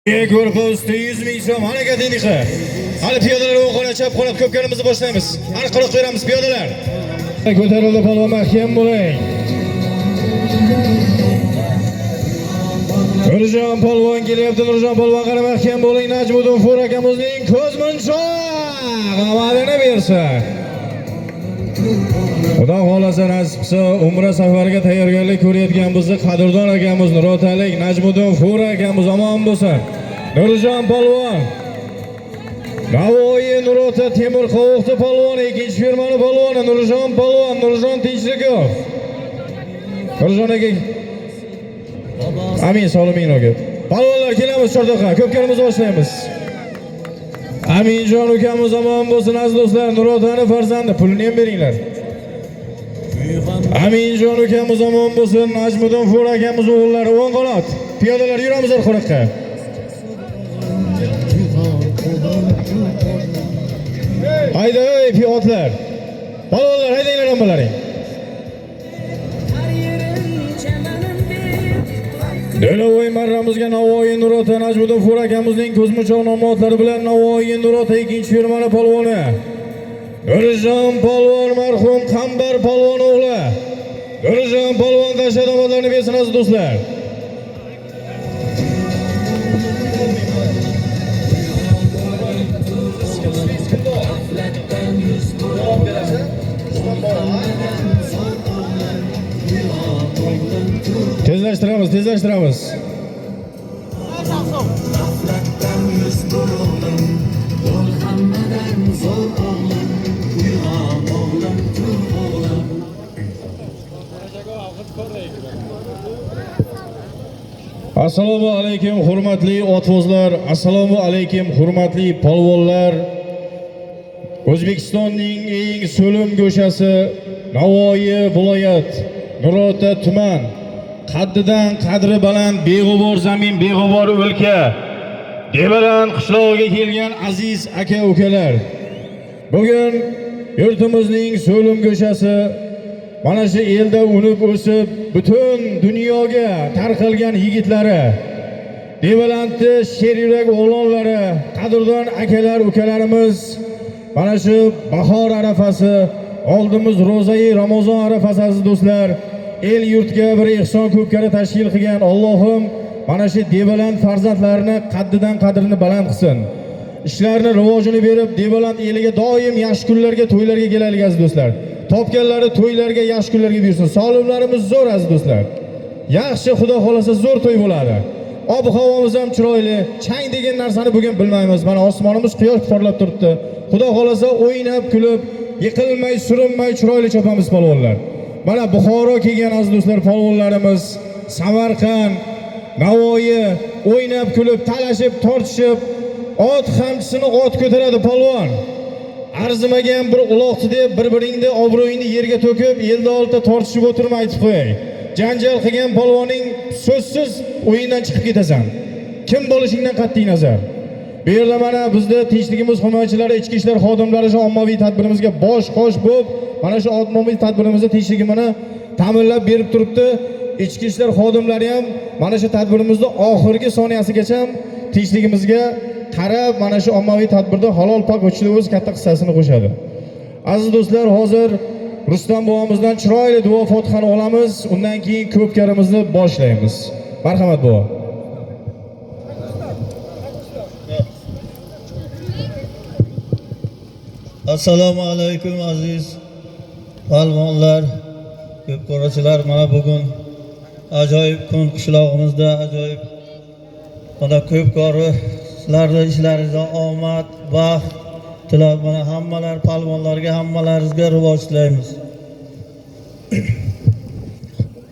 Ko'rpa usti 100 ming so'm. Harakat endi. Hali piyodalar o'ng qo'lga, chap qo'lga ko'pkarimizni boshlaymiz. Arqaroq qo'yamiz piyodalar. Ko'tarildi polvon, mahkam bo'ling. Nurjon polvon kelyapti. Nurjon polvon qara, mahkam bo'ling. Najmuddin Fur akamizning ko'zmunchoq omadini bersin. Xudo xohlasa, nasib qilsa, umra safariga tayyorgarlik ko'rayotgan bizni qadrdon akamiz Nurotalik Najmuddin Fur akamiz omon bo'lsin. Nurjon polvon Navoiy Nurota Temir qovoqli polvon, ikkinchi firmani polvoni Nurjon polvon, Nurjon Tinchlikov. Nurjon aka, amin, sog'lig'ing aka. Polvonlar kelamiz chortoqqa, ko'pkarimizni boshlaymiz. Aminjon ukamiz omon bo'lsin, aziz do'stlar, Nurotani farzandi, pulini ham beringlar. Aminjon ukamiz omon bo'lsin, Najmuddin Fur akamiz o'g'illari o'ng qanot. Piyodalar yuramiz orqaroqqa. Hayda ey piyotlar. Polvonlar haydanglar hammalaring. Delovoy marramizga Navoiy Nurota Najmuddin Fur akamizning ko'zmunchoq nomotlari bilan Navoiy Nurota ikkinchi firmani polvoni. Nurjon polvon marhum Qambar polvon o'g'li. Nurjon polvon tashladi, omadlarni bersin aziz do'stlar. Tezlashtiramiz, tezlashtiramiz. Assalomu alaykum hurmatli otvozlar, assalomu alaykum hurmatli polvonlar. O'zbekistonning eng so'lim go'shasi Navoiy viloyat, Nurota tuman, qaddidan qadri baland beg'ubor zamin, beg'ubor o'lka, Devalan qishlog'iga kelgan aziz aka ukalar. Bugun yurtimizning so'lim go'shasi mana shu elda unib o'sib butun dunyoga tarqalgan yigitlari, Devalandni sher yurak o'g'lonlari, qadrdon akalar ukalarimiz mana shu bahor arafasi, oldimiz ro'zai Ramazon arafasi aziz do'stlar, el yurtga bir ehson ko'pkari tashkil qilgan Allohim mana shu Devaland farzandlarini qaddidan qadrini baland qilsin. Ishlarini rivojini berib, Devaland eliga doim yaxshi kunlarga, to'ylarga kelaylik aziz do'stlar. Topganlari to'ylarga, yaxshi kunlarga buyursin. Solimlarimiz zo'r aziz do'stlar. Yaxshi, Xudo xolasa zo'r to'y bo'ladi. Ob-havomiz ham chiroyli. Chang degan narsani bugun bilmaymiz. Mana osmonimiz quyosh porlab turibdi. Xudo xolasa o'ynab, kulib, yiqilmay, surinmay chiroyli chopamiz polvonlar. Mana Buxoro kelgan aziz do'stlar polvonlarimiz, Samarqand, Navoiy o'ynab, kulib, talashib, tortishib, ot qamchisini ot ko'taradi polvon. Arzimagan bir uloqni deb bir-biringni obro'yingni yerga to'kib, elda oldida tortishib o'tirma, aytib qo'yay. Janjal qilgan polvoning so'zsiz o'yindan chiqib ketasan. Kim bo'lishingdan qat'iy nazar. Bu yerda mana bizda tinchligimiz himoyachilari, ichki ishlar xodimlari shu ommaviy tadbirimizga bosh qo'sh bo'lib, mana shu ommaviy tadbirimizda tinchligimizni ta'minlab berib turibdi. Ichki ishlar xodimlari ham mana shu tadbirimizni oxirgi soniyasigacha tinchligimizga qarab, mana shu ommaviy tadbirda halol pok o'tishida o'z katta hissasini qo'shadi. Aziz do'stlar, hozir Rustam bobomizdan chiroyli duo fotihani olamiz, undan keyin ko'pkarimizni boshlaymiz. Marhamat bobo. Assalomu alaykum aziz polvonlar, ko'pko'rachilar. Mana bugun ajoyib kun, qishlog'imizda ajoyib mana ko'pkori, sizlarni ishlaringizda omad, baxt tilab, mana hammalar polvonlarga, hammalaringizga rivoj tilaymiz.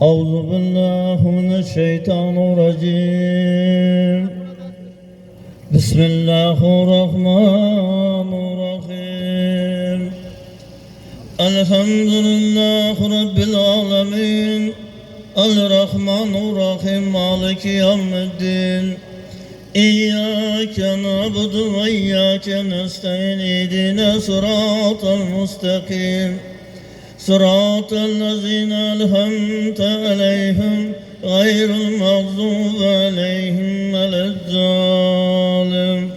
Auzu billahi mineşşeytanirracim. Bismillahirrahmanirrahim. Elhamdülillahi Rabbil alemin. El-Rahmanirrahim. Maliki yevmiddin. İyyâke na'budu ve iyyâke nestaîn. İhdina sıratal mustakîm. Sıratal lezîne en'amte aleyhim. غير المغضوب عليهم ولا الضالين.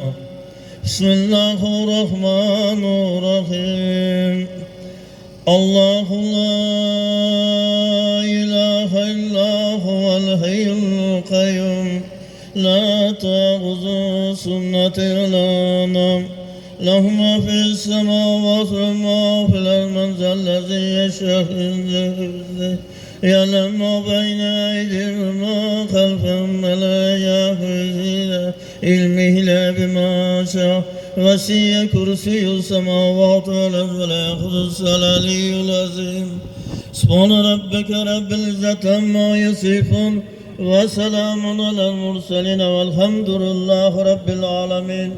بسم الله الرحمن الرحيم. الله لا إله إلا هو الحي القيوم لا تأخذه سنة ولا نوم له ما في السماوات وما في الأرض من ذا الذي يشفع عنده يعلم ما بين أيديهم وما خلفهم ولا يحيطون علمه إلا بما شاء وسع كرسيه السماوات والأرض ولا يئوده العلي العظيم. سبحان ربك رب العزة عما يصفون وسلام على المرسلين والحمد لله رب العالمين.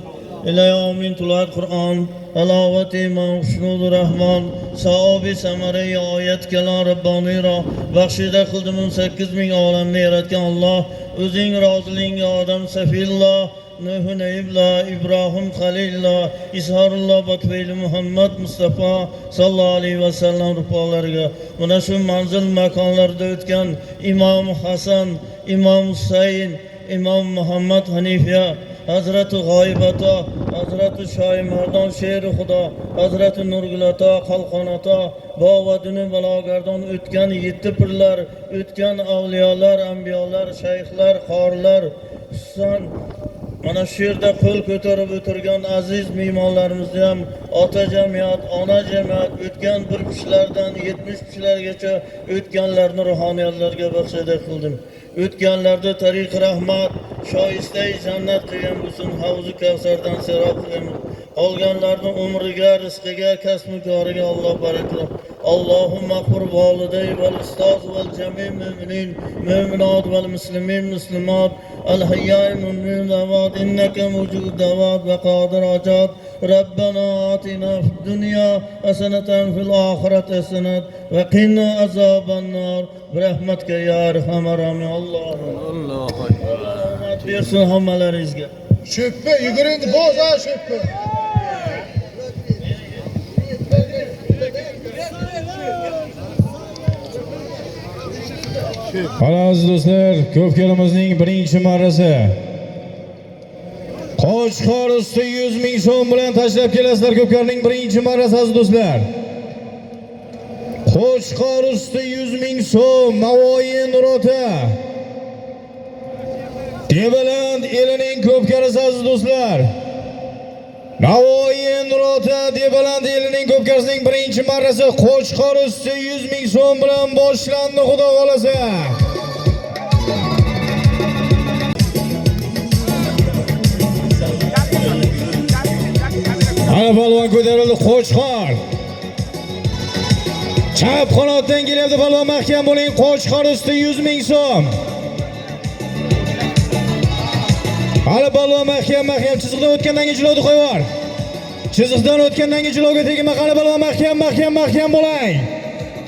إلى يوم طلوع القرآن تلاوت إمام Xushnud Rahmon savobi samara oyat kalom Rabboniy ro baxshida qildim 18 ming olamni yaratgan Alloh o'zing roziligingga odam Safilloh Nuh Nayibla Ibrohim Halilloh Izhorulloh Bakfeyli Muhammad Mustafa sallallohu alayhi vasallam ruholariga mana shu manzil makonlarda o'tgan Imom Hasan, Imom Husayn, Imom Muhammad Hanifiya, Hazrati G'oyib ota, Hazrati Shoyi Mardon Sheri Xudo, Hazrati Nurgul ota, Qalqon ota, Bovadini balogardon o'tgan yetti pirlar, o'tgan avliyolar, anbiyolar, shayxlar, qorilar, xususan mana shu yerda qo'l ko'tarib o'tirgan aziz mehmonlarimizni ham ota jamiyat, ona jamiyat o'tgan bir kishilardan 70 kishilargacha o'tganlarni ruhoniyatlarga baxshida qildim. O'tganlarda tariq rahmat, shoistai jannat qilgan bo'lsin, havzi kavsardan serob qilgan. Qolganlarni umriga, rizqiga, kasbi koriga Alloh baraka. Allohumma ighfir validay val ustoz val jami mu'minin, mu'minat val muslimin, muslimat, al hayyai mu'minin amvat innaka mujibud da'vat va qadir ajab. Rabbana atina fid dunya hasanatan fil oxirati hasanatan va qina azoban nar. Bi rahmatika ya arhamar rohimin. Allohu Allohu akbar. Omad bersin hammalaringizga. Cho'ppa yuguring boz ha cho'ppa. Mana aziz do'stlar, ko'pkarimizning birinchi marrasi. Qo'chqor usti 100 ming so'm bilan tashlab kelasizlar ko'pkarning birinchi marrasi aziz do'stlar. Qo'chqor usti 100 ming so'm Navoiy Nurota. Debaland elining ko'pkarisi aziz do'stlar. Navoiy Nurota Debaland elining ko'pkarisining birinchi marrasi Qo'chqor usti 100 ming so'm bilan boshlandi, xudo xolasa. Ana polvon ko'tarildi, Qo'chqor. Chap qanotdan kelyapti polvon, mahkam bo'ling. Qo'chqor usti 100 ming so'm. Hali polvon mahkam, mahkam chiziqdan o'tgandan keyin jilovni qo'yib yubor. Chiziqdan o'tgandan keyin jilovga tegma. Qani polvon mahkam, mahkam, mahkam bo'ling.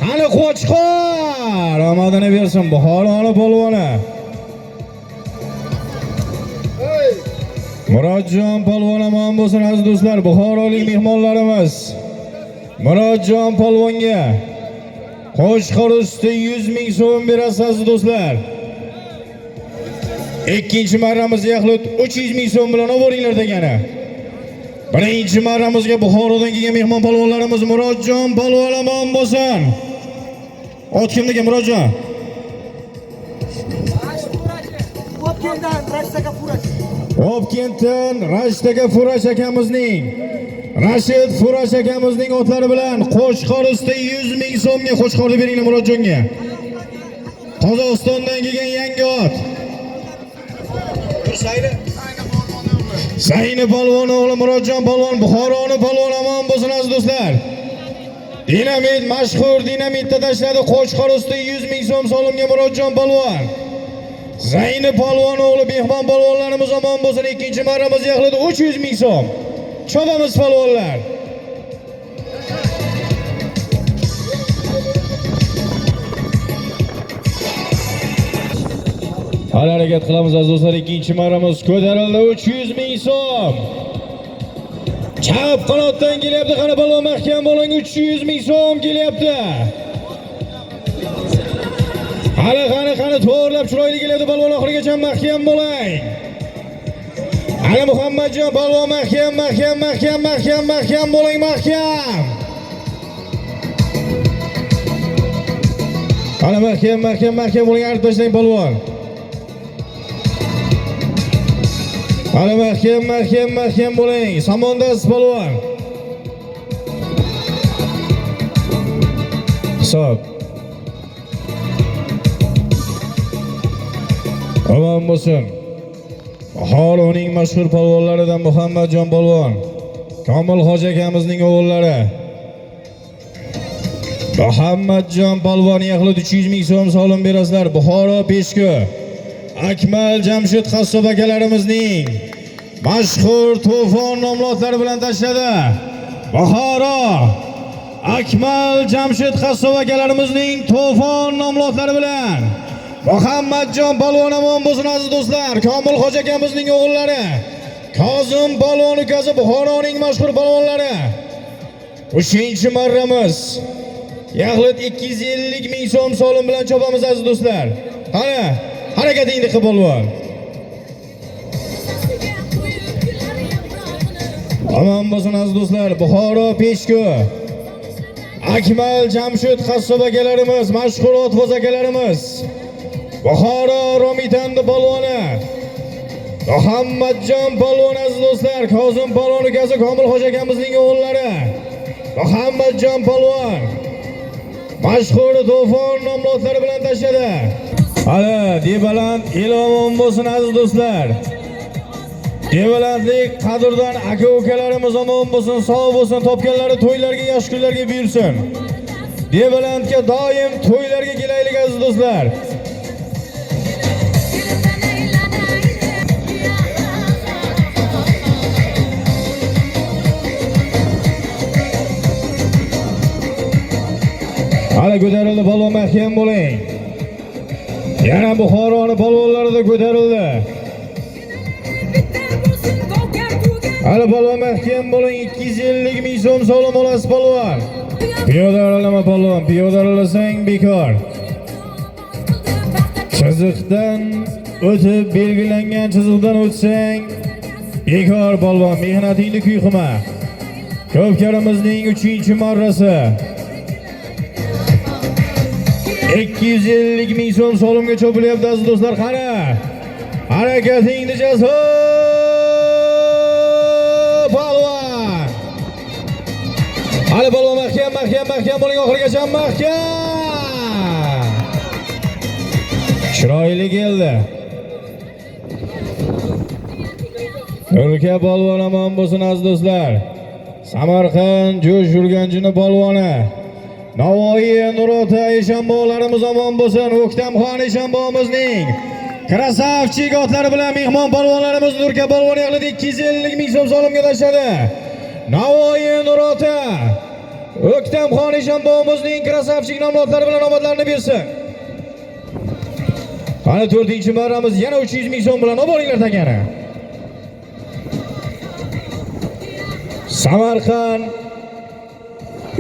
Hali Qo'chqor omadini bersin Buxoroni polvoni. Murodjon polvon omon bo'lsin aziz do'stlar, Buxorolik mehmonlarimiz. Murodjon polvonga Qo'chqor usti 100 ming so'm berasiz aziz do'stlar. Ikkinchi marramiz yaxlit 300 ming so'm bilan olib degani. Birinchi marramizga Buxorodan kelgan mehmon polvonlarimiz Murodjon polvon omon bo'lsin. Ot kimniki Murodjon? Obkentdan Rashtaka Furash akamizning, Rashid Furash akamizning otlari bilan Qo'chqor usti 100 ming so'mga Qo'chqorni beringlar Murodjonga. Qozog'istondan kelgan yangi ot. Sayni polvon o'g'li Murodjon polvon, Buxoroni polvon omon bo'lsin aziz do'stlar. Dinamit mashhur dinamitda tashladi Qo'chqor usti 100 ming so'm solimga Murodjon polvon. Zayni polvon o'g'li mehmon polvonlarimiz omon bo'lsin. Ikkinchi marramiz yaxlidi 300 ming so'm. Chopamiz polvonlar. Hali harakat qilamiz aziz do'stlar. Ikkinchi marramiz ko'tarildi 300 ming so'm. Chap qanotdan kelyapti. Qani polvon mahkam bo'ling. 300 ming so'm kelyapti. Qani, qani, qani, to'g'rilab chiroyli keladi polvon, oxirigacha mahkam bo'ling. Ana Muhammadjon polvon mahkam, mahkam, mahkam, mahkam, mahkam bo'ling, mahkam. Ana mahkam, mahkam, mahkam bo'ling, artib tashlang polvon. Ana mahkam, mahkam, mahkam bo'ling. Somondasiz polvon. Hisob. Omon bo'lsin. Buxoroning mashhur polvonlaridan Muhammadjon polvon. Komil hoji akamizning o'g'illari. Muhammadjon polvon yaxlit 300 ming so'm solim berasizlar. Buxoro Peshku. Akmal Jamshid qassob akalarimizning mashhur to'fon nomlotlari bilan tashladi. Buxoro Akmal Jamshid qassob akalarimizning to'fon nomlotlari bilan Muhammadjon polvon omon bo'lsin aziz do'stlar. Komil hoji akamizning o'g'illari. Kozim polvon ukasi Buxoroning mashhur polvonlari. 3-marramiz. Yaxlit 250 ming so'm solim bilan chopamiz aziz do'stlar. Qani, harakatingni qil polvon. Omon bo'lsin aziz do'stlar. Buxoro Peshku. Akmal Jamshid qassob akalarimiz, mashhur otvoz akalarimiz. Buxoro Romitandi polvoni. Muhammadjon polvon aziz do'stlar, Kozim polvon ukasi Komil hoji akamizning o'g'illari. Muhammadjon polvon mashhur to'fon nomlotlari bilan tashladi. Hali Debaland el omon bo'lsin aziz do'stlar. Debalandlik qadrdon aka-ukalarimiz omon bo'lsin, sog' bo'lsin, topganlari to'ylarga, yosh kunlarga buyursin. Debalandga doim to'ylarga kelaylik aziz do'stlar. Hali ko'tarildi polvon, mahkam bo'ling. Yana Buxoroni polvonlarida ko'tarildi. Hali polvon mahkam bo'ling, 250 ming so'm solim olasiz polvon. Piyoda aralama polvon, piyoda aralasang bekor. Chiziqdan o'tib belgilangan chiziqdan o'tsang bekor polvon, mehnatingni kuy qilma. Ko'pkarimizning 3-marrasi. 250 ming so'm solimga chopilyapti aziz do'stlar, qani. Harakatingni jasur polvon. Hali polvon mahkam, mahkam, mahkam bo'ling, oxirigacha mahkam. Chiroyli keldi. Ulka polvon omon bo'lsin aziz do'stlar. Samarqand jo'sh urganchini polvoni. Navoiy Nurota eshonbolarimiz omon bo'lsin. O'ktamxon eshonbomizning krasavchik otlari bilan mehmon polvonlarimiz Nurka polvon yig'ildi 250 ming so'm solimga tashladi. Navoiy Nurota O'ktamxon eshonbomizning krasavchik nomlotlari bilan omadlarini bersin. Qani 4-marramiz yana 300 ming so'm bilan olib takani. Samarqand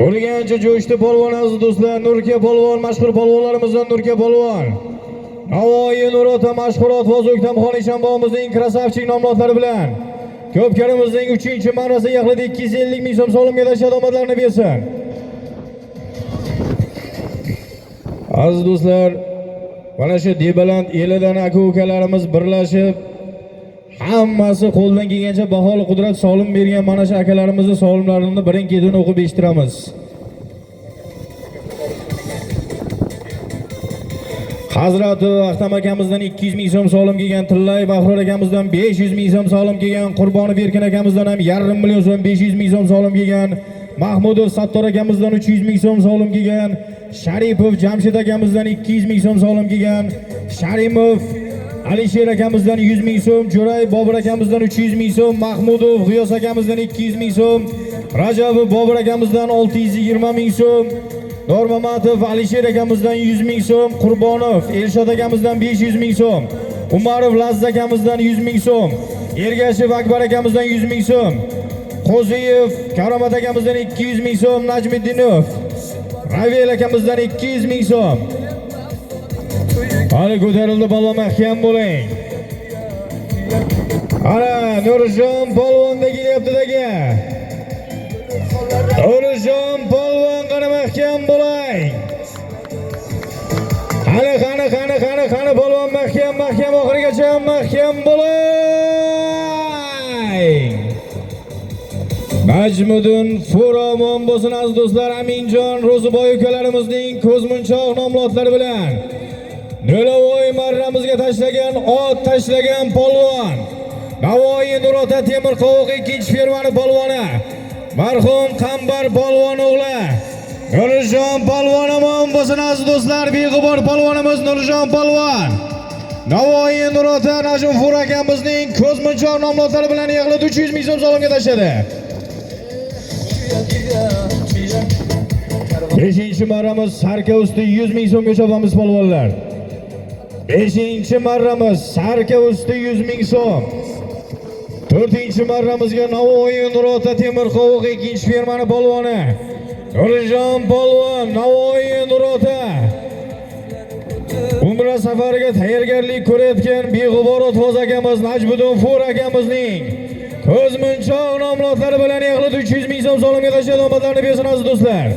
Urgancha jo'shdi polvon aziz do'stlar, Nurka polvon mashhur polvonlarimizdan Nurka polvon. Navoiy Nurota mashhur otvoz O'ktamxon eshonbomizning krasavchik nomlotlari bilan ko'pkarimizning 3-marrasi yaxlit 250 ming so'm solimga tashladi, omadlarini bersin. Aziz do'stlar, mana shu Debaland elidan aka-ukalarimiz birlashib hammasi qo'ldan kelgancha baholi qudrat solim bergan mana shu akalarimizni solimlarini birin-ketin o'qib eshittiramiz. Hazrati Ahtam akamizdan 200 ming so'm solim kelgan, Tillayev Ahror akamizdan 500 ming so'm solim kelgan, Qurbonov Erkin akamizdan ham 2,5 million so'm 500 ming so'm solim kelgan, Mahmudov Sattor akamizdan 300 ming so'm solim kelgan, Sharipov Jamshid akamizdan 200 ming so'm solim kelgan, Sharimov Alisher akamizdan 100 ming so'm, Jo'rayev Bobur akamizdan 300 ming so'm, Mahmudov G'iyos akamizdan 200 ming so'm, Rajabov Bobur akamizdan 620 ming so'm, Normamatov Alisher akamizdan 100 ming so'm, Qurbonov Elshod akamizdan 500 ming so'm, Umarov Laziz akamizdan 100 ming so'm, Ergashev Akbar akamizdan 100 ming so'm, Qo'ziyev Karomat akamizdan 200 ming so'm, Najmiddinov Ravil akamizdan 200 ming so'm. Hali ko'tarildi polvon, mahkam bo'ling. Ana Nurjon polvonda kelyapti aka. Nurjon polvon, qani mahkam bo'ling. Qani, qani, qani, qani, qani polvon, mahkam, mahkam, oxirigacha mahkam bo'ling. Najmiddin Furomon bo'lsin, aziz do'stlar, Aminjon Ro'ziboy ukalarimizning ko'zmunchoq nomlotlari bilan Nolavoy marramizga tashlagan ot tashlagan polvon. Navoiy Nurota Temir qovoq ikkinchi fermani polvoni. Marhum Qambar polvon o'g'li. Nurjon polvon omon bo'lsin, aziz do'stlar, beg'ubor polvonimiz Nurjon polvon. Navoiy Nurota Najm Fur akamizning ko'zmunchoq nomlotlari bilan yig'ilib 300 ming so'm solimga tashladi. 5-marramiz sarka usti 100 ming so'mga chopamiz polvonlar. 5-marramiz sarka usti 100 ming so'm. 4-marramizga Navoiy Nurota Temir qovoq ikkinchi fermani polvoni. Nurjon polvon Navoiy Nurota. Umra safariga tayyorgarlik ko'rayotgan beg'ubor otvoz akamiz Najmiddin Fur akamizning ko'zmunchoq nomlotlari bilan yig'ilib 300 ming so'm solimga tashladi, omadlarni bersin aziz do'stlar.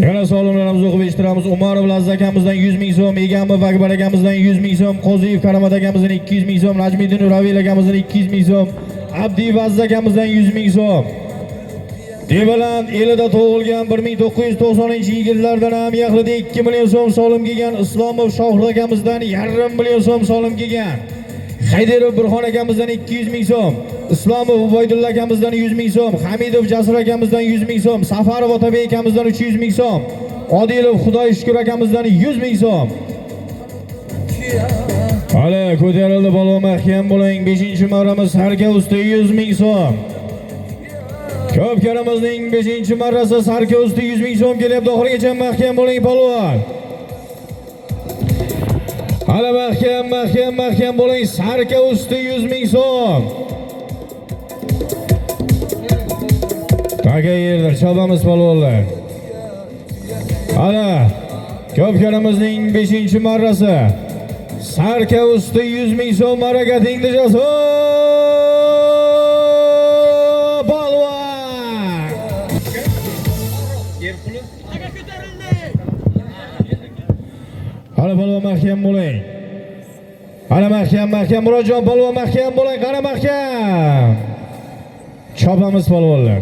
Yana solimlarimizni o'qib eshittiramiz. Umarov Laziz akamizdan 100 ming so'm, Egamov Akbar akamizdan 100 ming so'm, Qo'ziyev Karomat akamizdan 200 ming so'm, Najmiddin Ravil akamizdan 200 ming so'm, Abdiyev Aziz akamizdan 100 ming so'm. Devaland elida tug'ilgan 1990-yillardan ham yaqinda 2 million so'm solim kelgan Islomov Shohrux akamizdan 0,5 million so'm solim kelgan. Haydarov Burxon akamizdan 200 ming so'm, Islomov Ubaydulla akamizdan 100 ming so'm, Hamidov Jasur akamizdan 100 ming so'm, Safarov Otabek akamizdan 300 ming so'm, Odilov Xudoy Shukur akamizdan 100 ming so'm. Hali ko'tarildi polvon, mahkam bo'ling. 5-marramiz sarka usti 100 ming so'm. Ko'pkarimizning 5-marrasi sarka usti 100 ming so'm kelyapti. Oxirigacha mahkam bo'ling polvon. Hali mahkam, mahkam, mahkam bo'ling. Sarka usti 100 ming so'm. Taka yerdir, chopamiz polvonlar. Hali ko'pkarimizning 5-marrasi sarka usti 100 ming so'm, marakatingni jasur polvon. Hali polvon mahkam bo'ling. Hali mahkam, mahkam Murodjon polvon mahkam bo'ling, qani mahkam. Chopamiz polvonlar.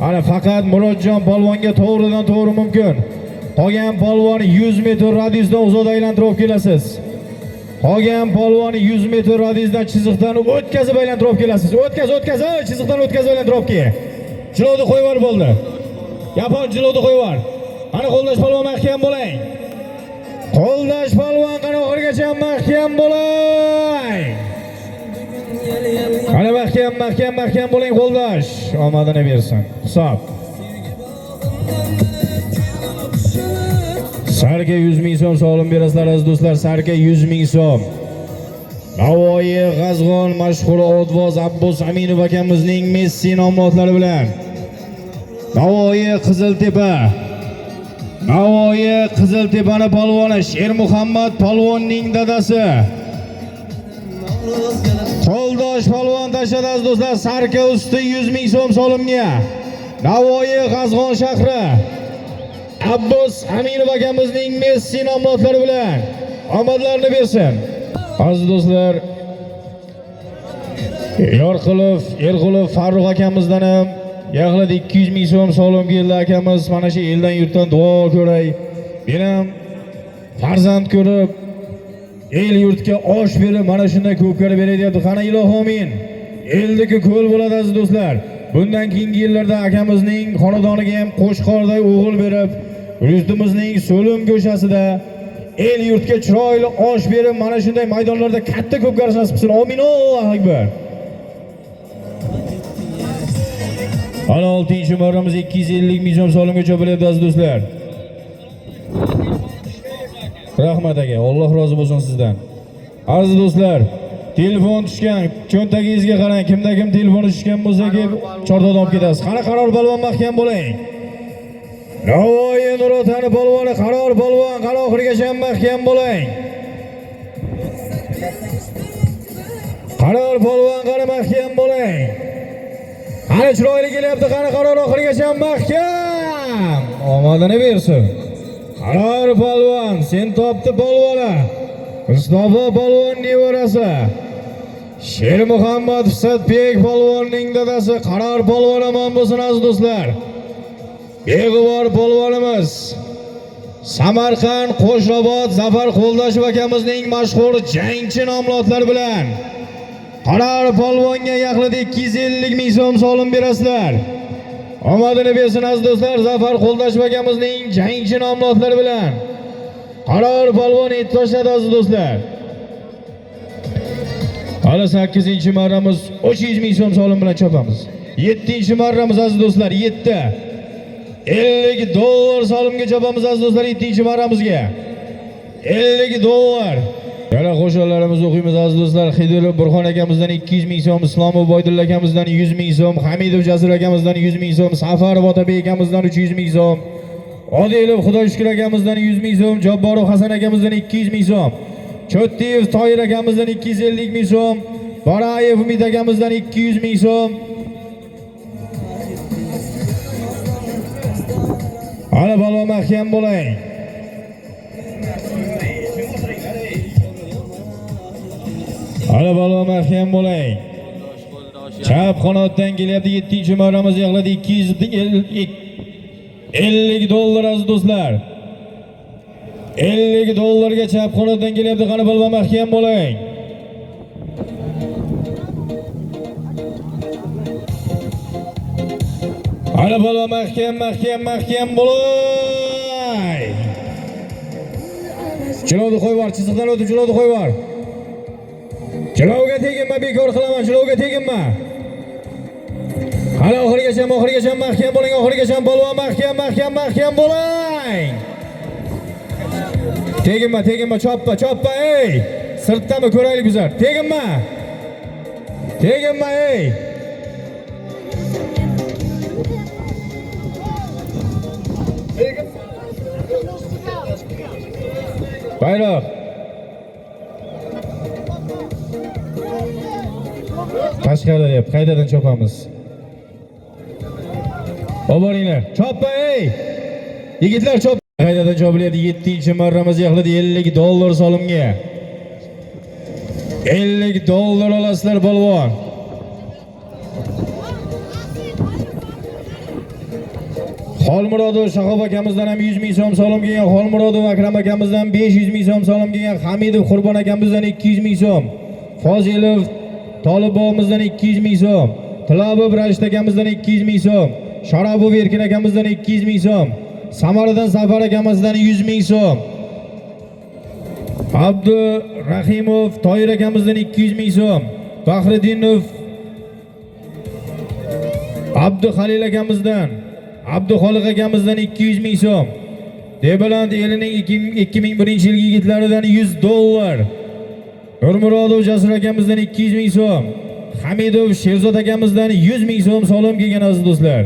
Ana faqat Murodjon polvonga to'g'ridan to'g'ri mumkin. Qolgan polvon 100 metr radiusdan uzoqda aylantirib olib kelasiz. Qolgan polvon 100 metr radiusdan chiziqdan o'tkazib aylantirib olib kelasiz. O'tkaz, o'tkaz, chiziqdan o'tkazib aylantirib olib kel. Jilovni qo'yib yubor bo'ldi. Yapon jilovni qo'yib yubor. Qani qo'ldash polvon mahkam bo'ling. Qo'ldash polvon qani oxirigacha mahkam bo'ling. Qani mahkam, mahkam, mahkam bo'ling qo'ldash. Omadini bersin. Hisob. Sarka 100 ming so'm solim berasizlar aziz do'stlar. Sarka 100 ming so'm. Navoiy G'azg'on mashhur otvoz Abbos Aminov akamizning Messi nomlotlari bilan. Navoiy Qiziltepa. Navoiy Qiziltepani polvoni Shermuhammad polvonning dadasi. Qo'ldosh polvon tashladi aziz do'stlar. Sarka usti 100 ming so'm solimga. Navoiy G'azg'on shahri Abbos Aminov akamizning Messi nomlotlari bilan omadlarni bersin. Aziz do'stlar, Yorqilov, Erqulov Farruh akamizdan ham yaqinda 200 ming so'm solim keldi akamiz. Mana shu eldan yurtdan duo ko'ray. Men ham farzand ko'rib, el yurtga osh berib, mana shunday ko'pkari beray deyapti. Qani ilohi amin. Eldiki ko'l bo'ladi aziz do'stlar. Bundan keyingi yillarda akamizning xonadoniga ham qo'shqorday o'g'il berib, yurtimizning so'lim go'shasida el yurtga chiroyli osh berib, mana shunday maydonlarda katta ko'pkarish nasib qilsin. Amin. Allohu akbar. Ana 6-marramiz 250 ming so'm solimga chopilyapti aziz do'stlar. Rahmat aka, Alloh rozi bo'lsin sizdan. Aziz do'stlar, telefon tushgan, cho'ntagingizga qarang, kimda kim telefoni tushgan bo'lsa, kelib chortoqdan olib ketasiz. Qani qaror polvon mahkam bo'ling. Navoiy Nurotani polvoni Qaror polvon, qani oxirigacha mahkam bo'ling. Qaror polvon, qani mahkam bo'ling. Qani chiroyli kelyapti, qani Qaror oxirigacha mahkam. Omadini bersin. Qaror polvon, sen topdi polvoni. Mustafa polvon nevarasi. Shermuhammad Sadbek polvonning dadasi Qaror polvon omon bo'lsin aziz do'stlar. Beg'ubor polvonimiz Samarqand Qo'shrabot Zafar Qo'ldoshev akamizning mashhur jangchi nomlodlari bilan Qaror polvonga yaqinida 250 ming so'm solim berasizlar. Omadini bersin aziz do'stlar, Zafar Qo'ldoshev akamizning jangchi nomlodlari bilan Qaror polvon et tashladi aziz do'stlar. Hali 8-marramiz 300 ming so'm solim bilan chopamiz. 7-marramiz aziz do'stlar, 7. 50 dollar solimga chopamiz aziz do'stlar 7-marramizga. 50 dollar. Yana qo'shiqlarimizni o'qiymiz aziz do'stlar. Xidirov Burxon akamizdan 200 ming so'm, Islomov Boydulla akamizdan 100 ming so'm, Hamidov Jasur akamizdan 100 ming so'm, Safarov Otabek akamizdan 300 ming so'm, Odilov Xudoyshukr akamizdan 100 ming so'm, Jabborov Hasan akamizdan 200 ming so'm, Cho'ttiyev Toyir akamizdan 250 ming so'm, Barayev Umid akamizdan 200 ming so'm. Hali balo mahkam bo'ling. Hali balo mahkam bo'ling. Chap qanotdan kelyapti 7-marramiz yig'iladi 250 dollar aziz do'stlar. 50 dollarga chap qanotdan kelyapti. Qani balo mahkam bo'ling. Hali balo mahkam mahkam mahkam bo'lay. Jilovni qo'yib yubor, chiziqdan o'tib jilovni qo'yib yubor. Jilovga teginma, bekor qilaman, jilovga teginma. Hali oxirigacha, oxirigacha mahkam bo'ling, oxirigacha polvon mahkam, mahkam, mahkam bo'ling. Teginma, teginma, choppa, choppa, ey. Sirtdami ko'raylik bizlar. Teginma. Teginma, ey. Bayroq. Tashqarida deyapti. Qaytadan chopamiz. Oboringlar. Choppa ey. Yigitlar chop. Qaytadan chopilyapti. 7-marramiz yig'ildi 50 dollar solimga. 50 dollar olasizlar polvon. Xolmurodov Shahob akamizdan ham 100 ming so'm solim kelgan, Xolmurodov Akram akamizdan 500 ming so'm solim kelgan, Hamidov Qurbon akamizdan 200 ming so'm, Fozilov Tolib bobomizdan 200 ming so'm, Tilobov Rashid akamizdan 200 ming so'm, Sharobov Erkin akamizdan 200 ming so'm, Samaridan Safar akamizdan 100 ming so'm, Abdurahimov Toyir akamizdan 200 ming so'm, Bahriddinov Abduhalil akamizdan, Abduxoliq akamizdan 200 ming so'm, Debaland elining 2001-yilgi yigitlaridan 100 dollar, Nurmurodov Jasur akamizdan 200 ming so'm, Hamidov Sherzod akamizdan 100 ming so'm solim kelgan aziz do'stlar.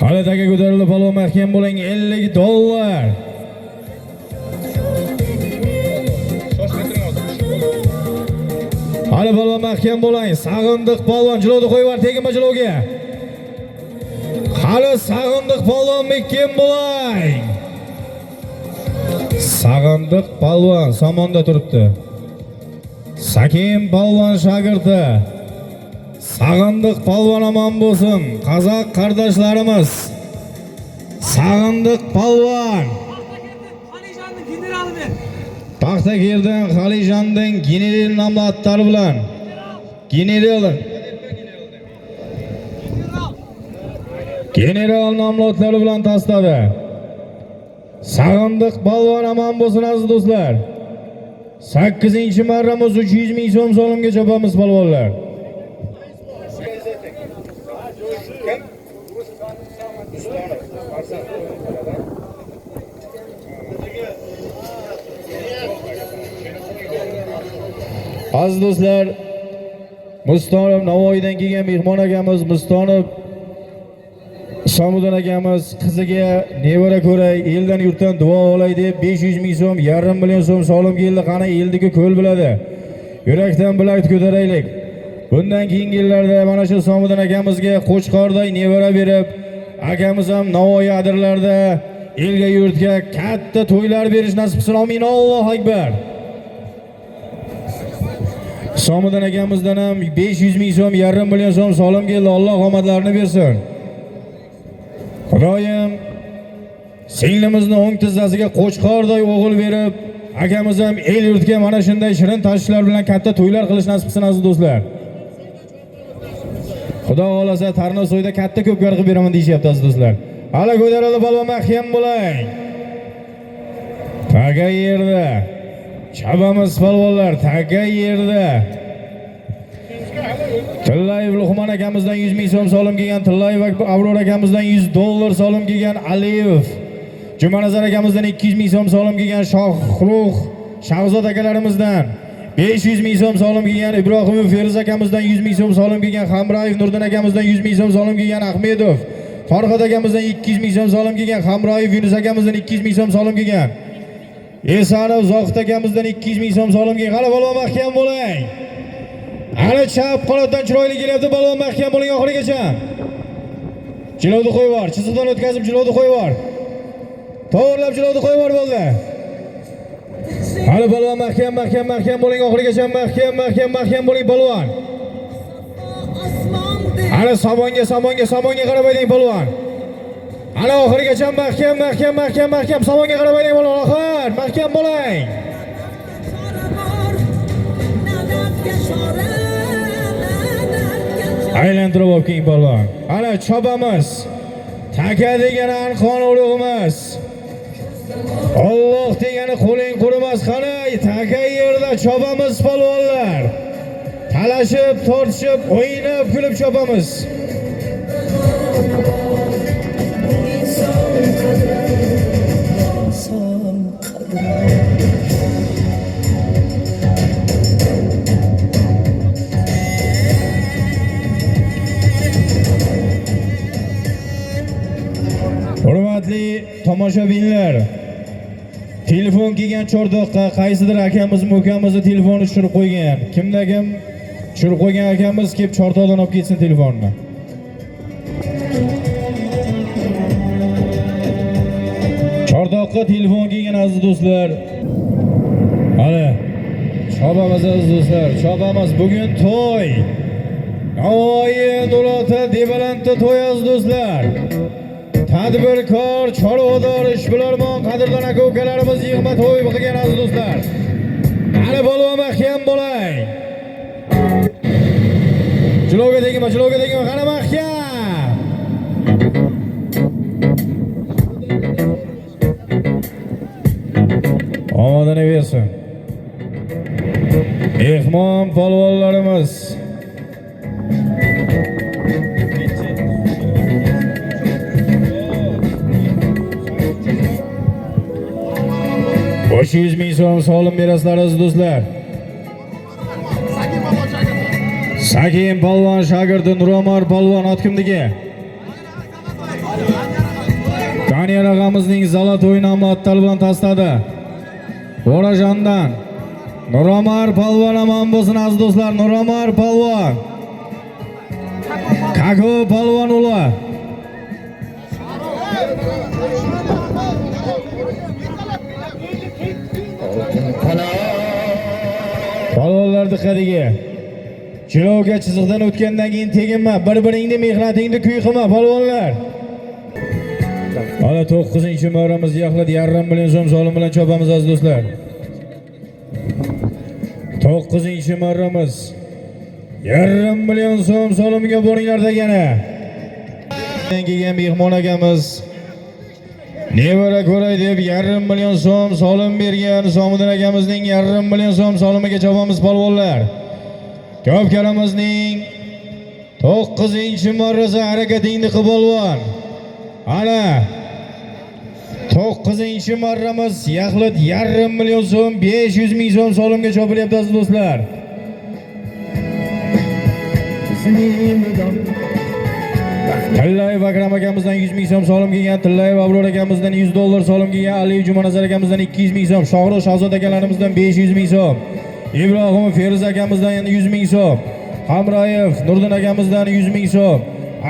Hali taka ko'tarildi polvon mahkam bo'ling 50 dollar. Hali polvon mahkam bo'ling. Sag'indiq polvon jilovni qo'yib yubor, teginma jilovga. Hali Sag'indiq polvon mahkam bo'ling. Sag'indiq polvon somonda turibdi. Sakin polvon shogirdi. Sag'indiq polvon omon bo'lsin, qozoq qardoshlarimiz. Sag'indiq polvon. Paxtakirdan Xalijonning general nomli atlari bilan. General nomli otlari bilan tasladi. Sag'indiq polvon omon bo'lsin aziz do'stlar. 8-marramiz 300 ming so'm solimga chopamiz polvonlar. Aziz do'stlar, Mustonov Navoiydan kelgan mehmon akamiz Mustonov Isomiddin akamiz qiziga nevara ko'ray, eldan yurtdan duo olay deb 500 ming so'm, yarim million so'm solim keldi. Qani eldiki ko'l biladi. Yurakdan bilak ko'taraylik. Bundan keyingi yillarda mana shu Isomiddin akamizga qo'chqorday nevara berib, akamiz ham Navoiy adirlarda elga yurtga katta to'ylar berish nasib qilsin. Amin. Allohu akbar. Isomiddin akamizdan ham 500 ming so'm, yarim million so'm solim keldi. Alloh omadlarini bersin. Xudoyim singlimizni o'ng tizzasiga qo'chqorday o'g'il berib, akamiz ham el yurtga mana shunday shirin tashvishlar bilan katta to'ylar qilish nasib qilsin aziz do'stlar. Xudo xohlasa Tarnosoyda katta ko'pkar qilib beraman deyishyapti aziz do'stlar. Hali ko'tarildi polvon, mahkam bo'ling. Taka yerda. Chabamiz polvonlar, taka yerda. Tillayev Luqmon akamizdan 100 ming so'm solim kelgan, Tillayev Abror akamizdan 100 dollar solim kelgan, Aliyev Jumanazar akamizdan 200 ming so'm solim kelgan, Shohrux Shahzod akalarimizdan 500 ming so'm solim kelgan, Ibrohimov Feruz akamizdan 100 ming so'm solim kelgan, Hamroyev Nurdin akamizdan 100 ming so'm solim kelgan, Ahmedov Farhod akamizdan 200 ming so'm solim kelgan, Hamroyev Yunus akamizdan 200 ming so'm solim kelgan, Esanov Zohid akamizdan 200 ming so'm solim kelgan. Hali polvon mahkam bo'ling. Ana chap qanotdan chiroyli kelyapti, polvon mahkam bo'ling oxirigacha. Jilovni qo'yib yubor, chiziqdan o'tkazib jilovni qo'yib yubor. To'g'rilab jilovni qo'yib yubor bo'ldi. Hali polvon mahkam, mahkam, mahkam bo'ling oxirigacha, mahkam, mahkam, mahkam bo'ling polvon. Ana somonga, somonga, somonga qarab haydang polvon. Ana oxirigacha mahkam, mahkam, mahkam, mahkam somonga qarab haydang polvon. Oxir, mahkam bo'ling. Aylantirib olib keling polvon. Ana chopamiz. Taka degani arqon urug'imiz. Alloh degani qo'ling qurimas. Qani taka yerda chopamiz polvonlar. Talashib, tortishib, o'ynab, kulib chopamiz. İnsan kadri. Hurmatli tomoshabinlar, telefon kelgan chordoqqa qaysidir akamiz ukamizni telefonni tushirib qo'ygan. Kimda kim tushirib qo'ygan akamiz kelib chortoqdan olib ketsin telefonni. Chortoqqa telefon kelgan aziz do'stlar. Ana chopamiz aziz do'stlar, chopamiz. Bugun to'y. Navoiy Nurota Debalantda to'y aziz do'stlar. Tadbirkor, chorvador, ishbilarmon qadrdon aka ukalarimiz yig'ma to'y qilgan aziz do'stlar. Ana polvon mahkam bo'ling. Jilovga tegma, jilovga tegma, qani mahkam. Omadini bersin. Mehmon polvonlarimiz. Uch yuz ming so'm solim berasizlar aziz do'stlar. Sakin polvon shogirdi Nuromar polvon ot kimniki? Daniyar og'amizning zalatoy nomli otlar bilan tasladi. Bo'rajondan Nuromar polvon omon bo'lsin aziz do'stlar. Nuromar polvon. Kako polvon uli. Polvonlar diqqatiga. Jilovga chiziqdan o'tgandan keyin teginma, bir-biringni mehnatingni kuy qilma polvonlar. Mana 9-marramiz yaxlit yarim million so'm solim bilan chopamiz aziz do'stlar. 9-marramiz yarim million so'm solimga boringlar degani. Kelgan mehmon akamiz nevara ko'ray deb yarim million so'm solim bergan Somiddin akamizning yarim million so'm solimiga chopamiz polvonlar. Ko'pkaramizning 9-marrasi harakatingni qil polvon. Ana 9-marramiz yaxlit yarim million so'm 500 ming so'm solimga chopilyapti aziz do'stlar. Tillayev Akram akamizdan 100 ming so'm solim kelgan, Tillayev Abror akamizdan 100 dollar solim kelgan, Aliyev Jumanazar akamizdan 200 ming so'm, Shohrux Shahzod akalarimizdan 500 ming so'm, Ibrohimov Feruz akamizdan yana 100 ming so'm, Hamroyev Nurdin akamizdan 100 ming so'm,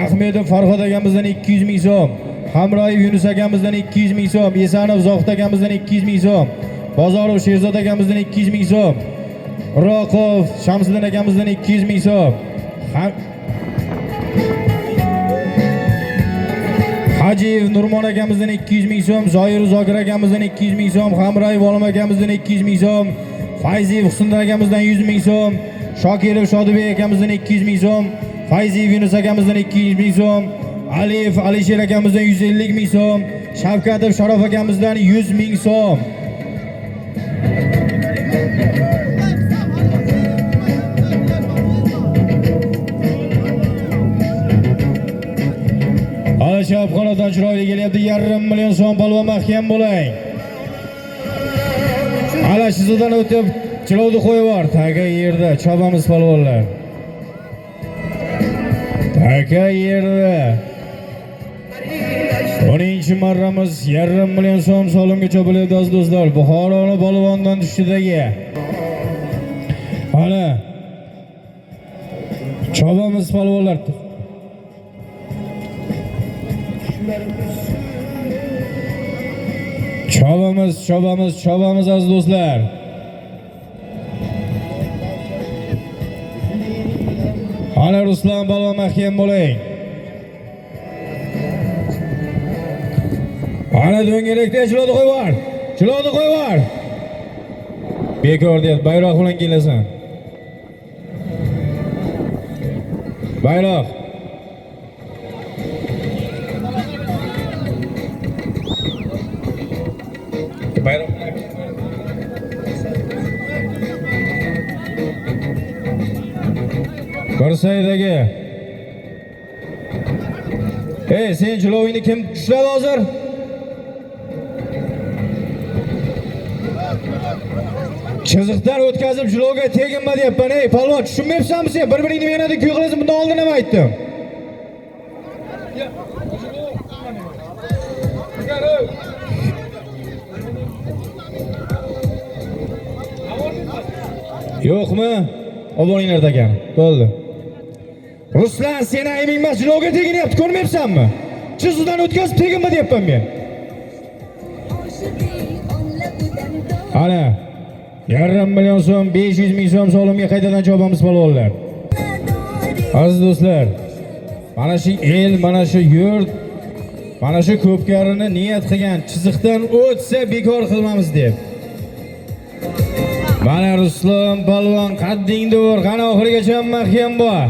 Ahmedov Farhod akamizdan 200 ming so'm, Hamroyev Yunus akamizdan 200 ming so'm, Esanov Zohid akamizdan 200 ming so'm, Bozorov Sherzod akamizdan 200 ming so'm, Roqov Shamsiddin akamizdan 200 ming so'm, Hajiyev Nurmon akamizdan 200 ming so'm, Zoir Zokir akamizdan 200 ming so'm, Hamroyev Olim akamizdan 200 ming so'm, Fayziyev Husniddin akamizdan 100 ming so'm, Shokirov Shodibek akamizdan 200 ming so'm, Fayziyev Yunus akamizdan 200 ming so'm, Aliyev Alisher akamizdan 150 ming so'm, Shavkatov Sharof akamizdan 100 ming so'm. Ana Shavqonadan chiroyli kelyapti, 0,5 million so'm polvon mahkam bo'ling. Ana shizidan o'tib chilovni qo'yib yubor. Taka yerda chopamiz polvonlar. Taka yerda. 10-marramiz 0,5 million so'm solimga chopilyapti aziz do'stlar. Buxoroni polvondan tushdidagi. Ana chopamiz polvonlar. Chopamiz, chopamiz, chopamiz aziz do'stlar. Ana Ruslan polvon mahkam bo'ling. Ana do'ngalakda chilovni qo'yib yubor. Chilovni qo'yib yubor. Bekor deyapti, bayroq bilan kelasan. Bayroq. Bayroq. Ko'rsaydagi. Ey, sen jilovingni kim tushladi hozir? Chiziqdan o'tkazib jilovga teginma deyapman. Ey, polvon, tushunmayapsanmi sen? Bir-biringni mehnatga kuy qilasan, bundan oldin ham aytdim. Yo'qmi? Olib boringlar takani. Bo'ldi. Ruslan, seni aybing emas, jilovga teginyapti, ko'rmayapsanmi? Chiziqdan o'tkazib teginma deyapman men. Ana 0,5 million so'm, 500 ming so'm solimga qaytadan chopamiz polvonlar. Aziz do'stlar, mana shu el, mana shu yurt, mana shu ko'pkarini niyat qilgan, chiziqdan o'tsa bekor qilmamiz deb. Mana Ruslan polvon qaddingni ur, qani oxirigacha mahkam bor.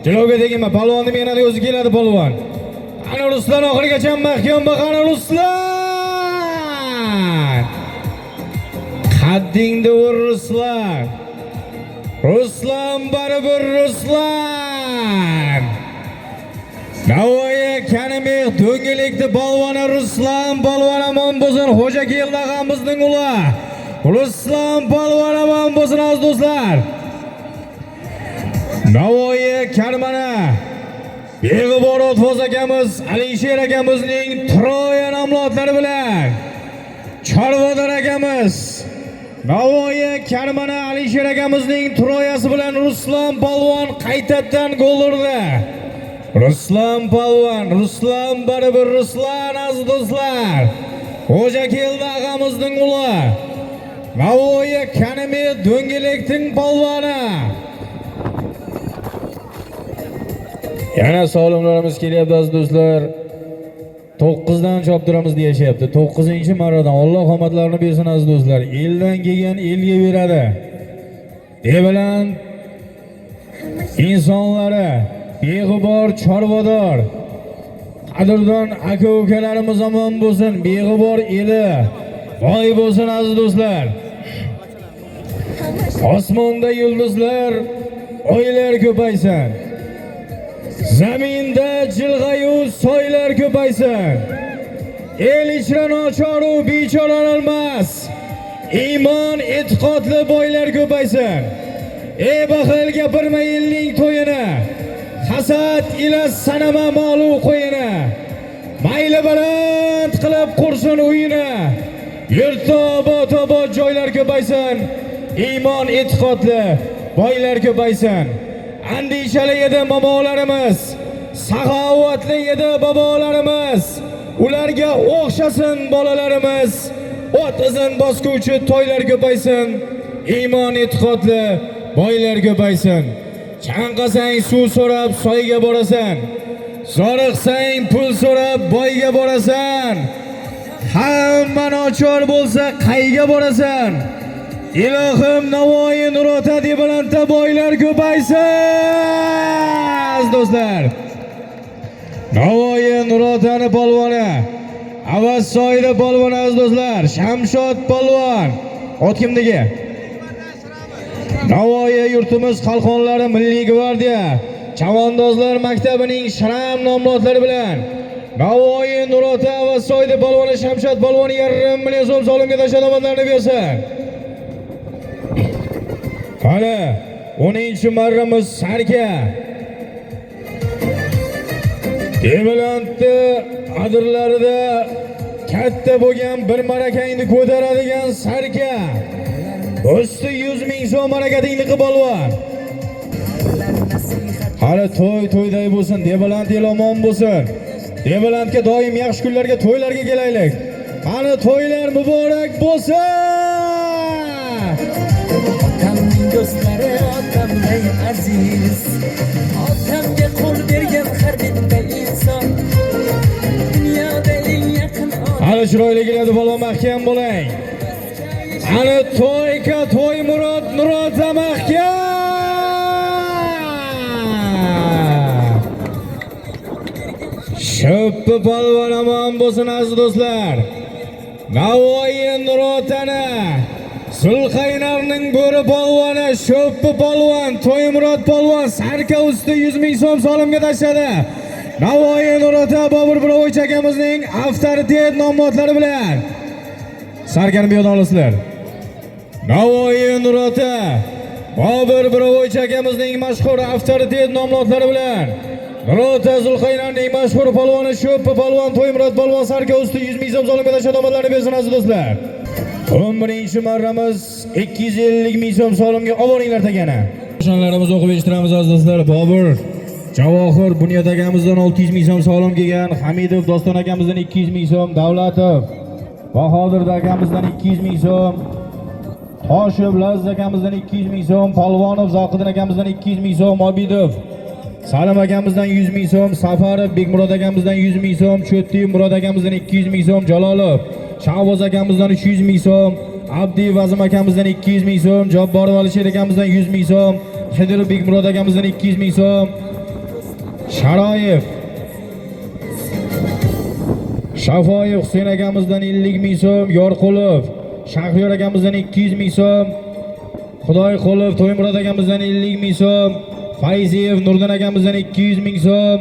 Jilovga teginma, polvonni mehnati o'zi keladi polvon. Qani Ruslan oxirigacha mahkam bor, qani Ruslan! Qaddingni ur Ruslan. Ruslan baribir Ruslan. Navoiy Kanimeh do'ngalikni polvoni Ruslan polvon omon bo'lsin, Xo'ja Keldi ag'amizning uli. Ruslan polvon omon bo'lsin aziz do'stlar. Navoiy Karmana Beg'ubor O'tvoz akamiz, Alisher akamizning Troya nomlodlari bilan Chorvador akamiz Navoiy Karmana Alisher akamizning Troyasi bilan Ruslan polvon qaytadan gol urdi. Ruslan polvon, Ruslan baribir Ruslan aziz do'stlar. Xo'ja Keldi ag'amizning uli. Navoiy Kanimi do'ngalakning polvoni. Yana solimlarimiz kelyapti aziz do'stlar. 9dan choptiramiz deyishyapti. 9-marradan Alloh omadlarini bersin aziz do'stlar. Eldan kelgan elga beradi. Debilan insonlari, beg'ubor chorvador, qadrdon aka ukalarimiz omon bo'lsin, beg'ubor eli boy bo'lsin aziz do'stlar. Osmonda yulduzlar, oylar ko'paysin. Zaminda jilg'ayu soylar ko'paysin. El ichra nochoru bechora olmas. Iymon e'tiqodli boylar ko'paysin. Ey baxil gapirma elning to'yini. Hasad ila sanama molu qo'yini. Mayli baland qilib qursin uyini. Yurtda obod obod joylar ko'paysin. Iymon e'tiqodli boylar ko'paysin. Andishali edi momolarimiz, saxovatli edi bobolarimiz. Ularga o'xshasin bolalarimiz. Ot izin bosguvchi toylar ko'paysin. Iymon e'tiqodli boylar ko'paysin. Chanqasang suv so'rab soyga borasan. Zoriqsang pul so'rab boyga borasan. Hamma nochor bo'lsa qayga borasan? Ilohim Navoiy Nurota Debalantda boylar ko'paysin, aziz do'stlar. Navoiy Nurotani polvoni, Avaz soyida polvon aziz do'stlar, Shamshod polvon. Ot kimniki? Navoiy yurtimiz qalqonlari Milliy gvardiya Chavandozlar maktabining shram nomzodlari bilan Navoiy Nurota Avaz soyida polvoni Shamshod polvon 0,5 million so'm solimga tashlab omadlarni bersin. Hali 10-marramiz Sarka. Debalantni adirlarida katta bo'lgan bir marakangni ko'taradigan Sarka. Usti 100 ming so'm marakatingni qilib polvon. Hali to'y to'yday bo'lsin, Debalant el omon bo'lsin. Debalantga doim yaxshi kunlarga, to'ylarga kelaylik. Hali to'ylar muborak bo'lsin. Otamning do'stlari otamday aziz. Otamga qo'l bergan har bitta inson dunyoda eng yaqin odam. Hali chiroyli keladi polvon, mahkam bo'ling. Hali to'yka to'y Murod Nurota mahkam. Sho'ppi polvon omon bo'lsin aziz do'stlar. Navoiy Nurotani Zulqaynarning bo'ri polvoni Sho'ppi polvon To'ymurod polvon Sarka usti 100 ming so'm solimga tashladi. Navoiy Nurota Bobur Birovich akamizning avtoritet nomzodlari bilan Sarkani bu yoqdan olasizlar. Navoiy Nurota Bobur Birovich akamizning mashhur avtoritet nomzodlari bilan Nurota Zulqaynarning mashhur polvoni Sho'ppi polvon To'ymurod polvon Sarka usti 100 ming so'm solimga tashladi, omadlarni bersin aziz do'stlar. 11-marramiz 250 ming so'm solimga oboringlar tagani. Nishonlarimiz o'qib eshittiramiz aziz do'stlar. Bobur Javohir Bunyod akamizdan 600 ming so'm solim kelgan, Hamidov Doston akamizdan 200 ming so'm, Davlatov Bahodir akamizdan 200 ming so'm, Toshev Laziz akamizdan 200 ming so'm, Polvonov Zohiddin akamizdan 200 ming so'm, Obidov Salim akamizdan 100 ming so'm, Safarov Bekmurod akamizdan 100 ming so'm, Cho'ttiyev Murod akamizdan 200 ming so'm, Jalolov Shahboz akamizdan 300 ming so'm, Abdiyev Azim akamizdan 200 ming so'm, Jabborov Alisher akamizdan 100 ming so'm, Xidirov Bekmurod akamizdan 200 ming so'm, Sharoyev Shafoyev Husayn akamizdan 50 ming so'm, Yorqulov Shahriyor akamizdan 200 ming so'm, Xudoyqulov To'ymurod akamizdan 50 ming so'm, Fayziyev Nurdin akamizdan 200 ming so'm,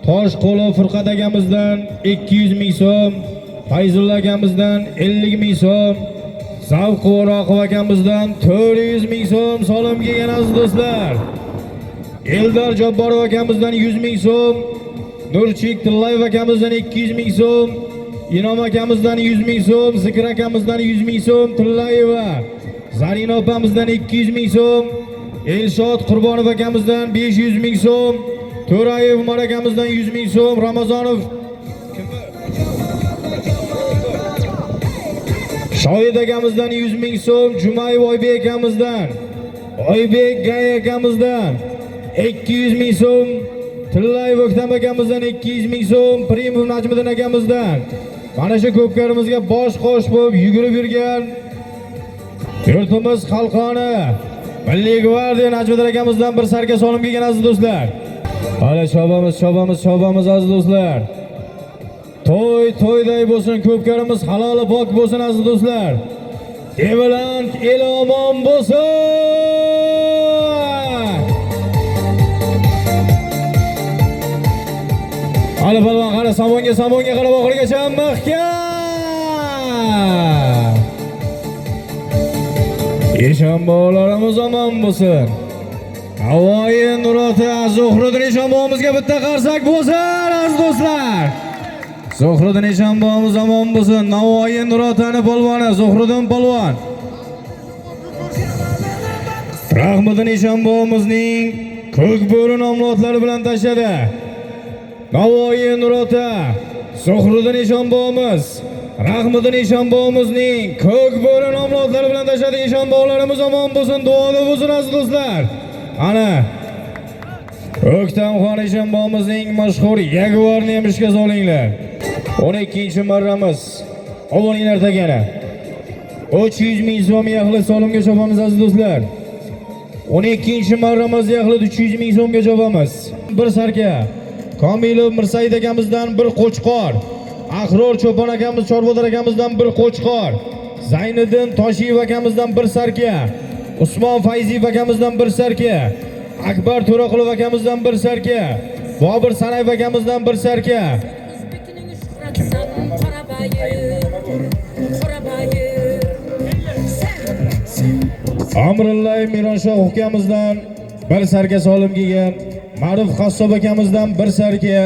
Toshqulov Furqat akamizdan 200 ming so'm, Fayzulla akamizdan 50 ming so'm, Zavqi O'roqov akamizdan 400 ming so'm solim kelgan aziz do'stlar. Eldor Jabborov akamizdan 100 ming so'm, Nurchik Tillayev akamizdan 200 ming so'm, Inom akamizdan 100 ming so'm, Zikr akamizdan 100 ming so'm, Tillayeva Zarina opamizdan 200 ming so'm, Elshod Qurbonov akamizdan 500 ming so'm, To'rayev Umar akamizdan 100 ming so'm, Ramazonov Shohid akamizdan 100 ming so'm, Jumayev Oybek akamizdan, Oybek Gay akamizdan 200 ming so'm, Tillayev O'ktam akamizdan 200 ming so'm, Primov Najmiddin akamizdan mana shu ko'pkarimizga bosh qo'sh bo'lib yugurib yurgan yurtimiz qalqoni Milliy gvardiya Najmiddin akamizdan bir sarka solim kelgan aziz do'stlar. Hali chobamiz, chobamiz, chobamiz aziz do'stlar. To'y to'yday bo'lsin, ko'pkarimiz haloli pok bo'lsin aziz do'stlar. Debaland el omon bo'lsin. Hali polvon qara samonga, samonga qarab oxirigacha mahkam. Eshon bolalarimiz omon bo'lsin. Navoiy Nurota Zuhriddin Eshonbobomizga bitta qarsak bo'lsin, aziz do'stlar. Zuhriddin Eshonbobomiz omon bo'lsin. Navoiy Nurotani polvoni Zuhriddin polvon. Rahmiddin Eshonbobomizning ko'k bo'ri nomlotlari bilan tashladi. Navoiy Nurota Zuhriddin Eshonbobomiz Rahmiddin Eshonbobomizning ko'k bo'ri nomlotlari bilan tashladi. Eshonbobolarimiz omon bo'lsin, duoda bo'lsin, aziz do'stlar. Ana O'ktamxon Eshonbobomizning mashhur Yaguarni ham ishga solinglar. 12-marramiz. Olinglar tagani. 300 ming so'm yaxlit solimga chopamiz, aziz do'stlar. 12-marramiz yaxlit 300 ming so'mga chopamiz. Bir sarka. Komilov Mirsaid akamizdan bir qo'chqor. Ahror Cho'pon akamiz, Chorvador akamizdan bir qo'chqor. Zayniddin Toshiyev akamizdan bir sarka. Usmon Fayziyev akamizdan bir sarka. Akbar To'raqulov akamizdan bir sarka. Bobur Sanayev akamizdan bir sarka. O'zbekining shuhratisan qorabayir, qorabayir. Sen Amrullayev Mironshoh ukamizdan bir sarka solim kelgan. Ma'ruf Qassob akamizdan bir sarka.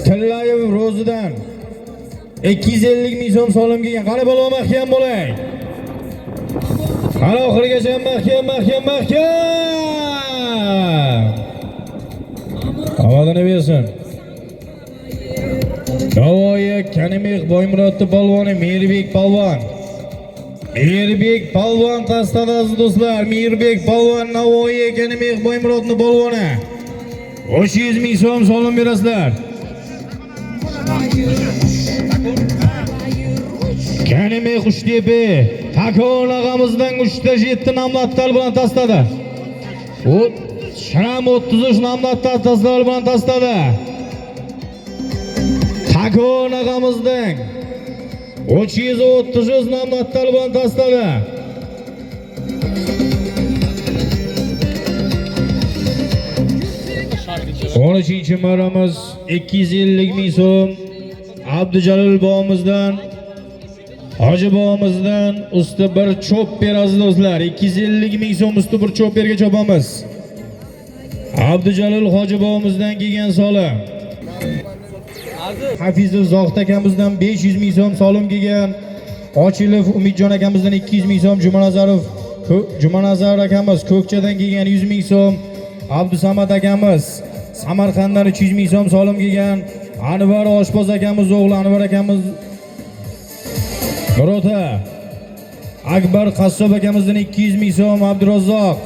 Tillayev Ro'zidan 250 ming so'm solim kelgan. Qani balvo mahkam bo'ling. Qani oxirigacha mahkam, mahkam, mahkam. Omadini bersin. Navoiy Kanimix Boymurodni polvoni Mirbek polvon. Mirbek polvon tashladi, aziz do'stlar. Mirbek polvon Navoiy Kanimix Boymurodni polvoni. 300 ming so'm solim berasizlar. Kanimix Uchtepa Takon og'amizdan 3 ta 7 nomlatlar bilan tashladi. U Shram 33 nomlatlar tashlari bilan tashladi. Takon og'amizdan 333 nomlatlar bilan tashladi. O'n uchinchi marramiz 250 ming so'm Abdujalil bobomizdan, Hoji bobomizdan usti bir cho'p berasiz do'stlar. 250 ming so'm usti bir cho'p berga chopamiz. Abdujalil hoji bobomizdan kelgan solim. Hafizov Zohid akamizdan 500 ming so'm solim kelgan. Ochilov Umidjon akamizdan 200 ming so'm, Jumanazarov akamiz Ko'kchadan kelgan 100 ming so'm, Abdusamad akamiz Samarqanddan 300 ming so'm solim kelgan. Anvar oshpaz akamiz o'g'li Anvar akamiz Nurota Akbar Qassob akamizdan 200 ming so'm, Abdurazzoq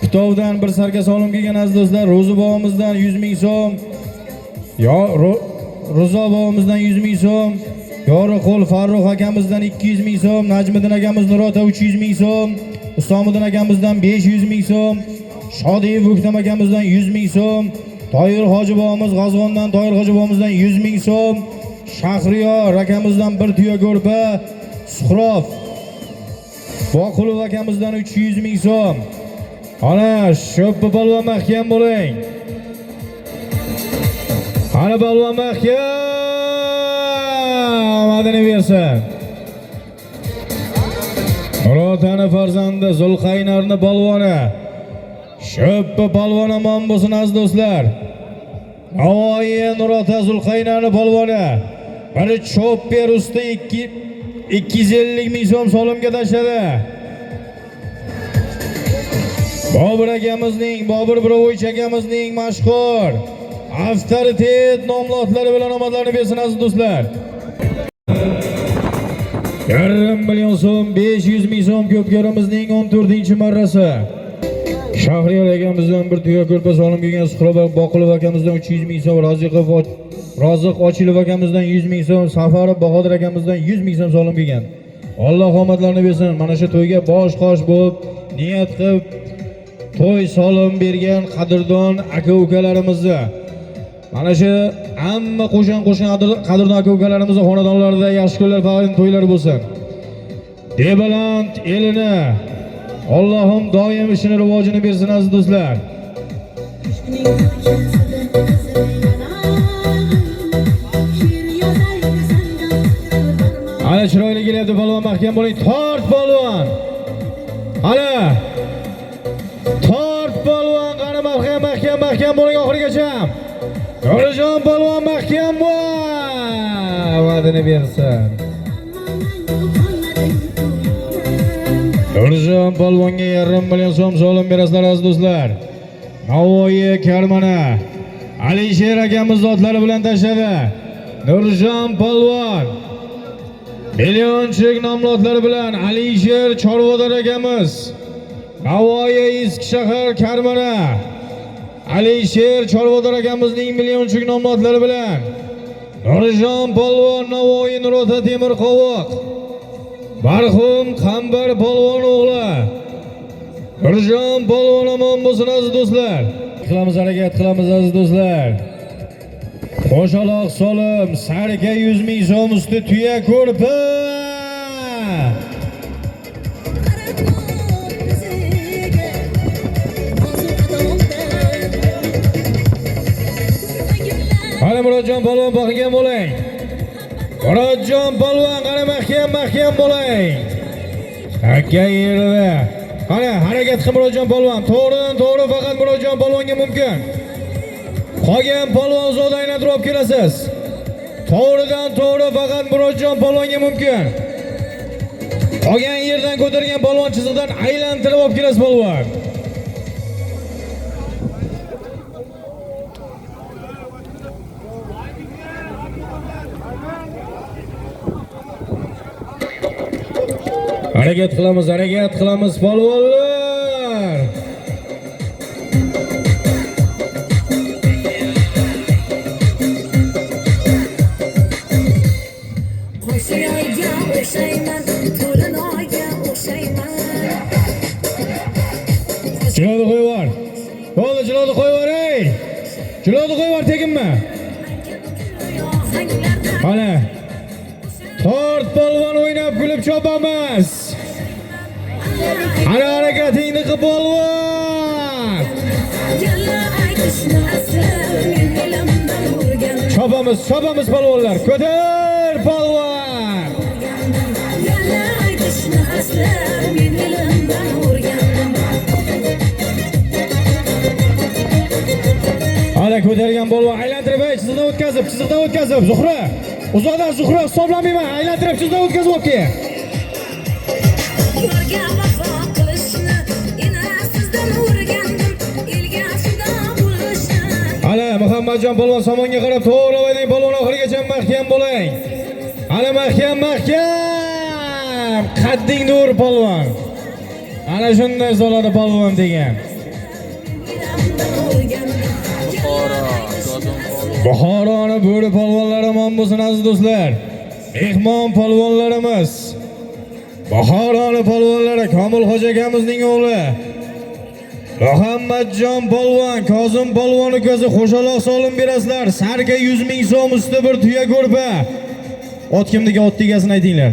Pitovdan bir sarka solim kelgan, aziz do'stlar. Ro'zi bobomizdan 100 ming so'm, Rizo bobomizdan 100 ming so'm, Yoriqul Farruh akamizdan 200 ming so'm, Najmiddin akamiz Nurota 300 ming so'm, Ustomiddin akamizdan 500 ming so'm, Shodiyev O'ktam akamizdan 100 ming so'm, Toyir hoji bobomuz G'ozg'ondan Toyir hoji bobomizdan 100 ming so'm, Shahriyor akamizdan bir tuya ko'rpa, Suhrob Boqulov akamizdan 300 ming so'm. Ana sho'ppi polvon mahkam bo'ling. Ana polvon mahkam omadini bersin. Nurotani farzandi Zulqaynarni polvoni. Sho'ppi polvon omon bo'lsin, aziz do'stlar. Navoiy Nurota Zulqaynarni polvoni. Bir cho'pper usti 250 ming so'm solimga tashladi. Bobur akamizning, Bobur Birovich akamizning mashhur avtoritet nomlotlari bilan omadlarini bersin, aziz do'stlar. 1,5 million so'm, 500 ming so'm ko'pkarimizning 14-marrasi. Shahriyor akamizdan bir tuya ko'rpa solim kelgan, Suhrob Boqulov akamizdan 300 ming so'm, Roziq Ochilov akamizdan 100 ming so'm, Safarov Bahodir akamizdan 100 ming so'm solim kelgan. Alloh omadlarini bersin. Mana shu to'yga bosh qosh bo'lib, niyat qilib to'y solim bergan qadrdon aka-ukalarimizni, mana shu hamma qo'shan-qo'shan qadrdon aka-ukalarimizni xonadonlarida yaxshi kunlar, faxrli to'ylar bo'lsin. Debaland elini Allohim doim ishini rivojini bersin, aziz do'stlar. Ana chiroyli kelyapti polvon, mahkam bo'ling. Tort polvon. Ana Tort polvon, qani mahkam, mahkam, mahkam bo'ling oxirigacha. Nurijon polvon mahkam bo'l. Va'dini bersin. Nurijon polvonga 500 million so'm solim berasizlar aziz do'stlar. Navoiy Karmana Alisher akamiz zotlari bilan tashladi. Nurijon polvon millionchik nomlodlari bilan Alisher Chorvador akamiz. Navoiy Eski shahar Karmana Alisher Chorvador akamizning millionchik nomlodlari bilan Nurijon polvon Navoiy Nurota Temir Qovoq marhum Qambar polvon o'g'li Nurijon polvon omon bo'lsin aziz do'stlar. Qilamiz, harakat qilamiz aziz do'stlar. Qo'shaloq solim, sarka 100 ming so'm usti tuya ko'rpa. Qani Murodjon polvon boqilgan bo'ling. Murodjon polvon qani mahkam, mahkam bo'ling. Aka yerida. Qani harakat qil Murodjon polvon. To'g'ridan to'g'ri faqat Murodjon polvonga mumkin. Qolgan polvon zoda aylantirib olib kelasiz. To'g'ridan to'g'ri faqat Murodjon polvonga mumkin. Qolgan yerdan ko'targan polvon chiziqdan aylantirib olib kelasiz polvon. Harakat qilamiz, harakat qilamiz polvonlar. Qo'shiga o'xshayman, to'linoyga o'xshayman. Jilovni qo'yib yubor. Bo'ldi, jilovni qo'yib yubor, ey. Jilovni qo'yib yubor, teginma. Qani. To'rt polvon o'ynab kulib chopamiz. Qani harakatingni qil polvon. Chopamiz, chopamiz polvonlar. Ko'tar polvon. Hali ko'targan polvon aylantirib, ey, chiziqdan o'tkazib, chiziqdan o'tkazib, Zuhra. Uzoqdan Zuhra hisoblamayman, aylantirib chiziqdan o'tkazib olib kel. Yo'lga vafo qilishni enasizdan o'rgandim, elga fido bo'lishni. Hali Muhammadjon polvon somonga qarab to'g'ri o'ynang, polvon oxirigacha mahkam bo'ling. Hali mahkam, mahkam. Qaddingni ur polvon. Ana shunday soladi polvon degan. Buxoroni bo'ri polvonlari omon bo'lsin aziz do'stlar. Mehmon polvonlarimiz. Buxoroni polvonlari Komil Hoji akamizning o'g'li Muhammadjon polvon, Kozim polvon ukasi qo'shaloq solim berasizlar. Sarka 100 ming so'm usti bir tuya ko'rpa. Ot kimniki, ot egasini aytinglar.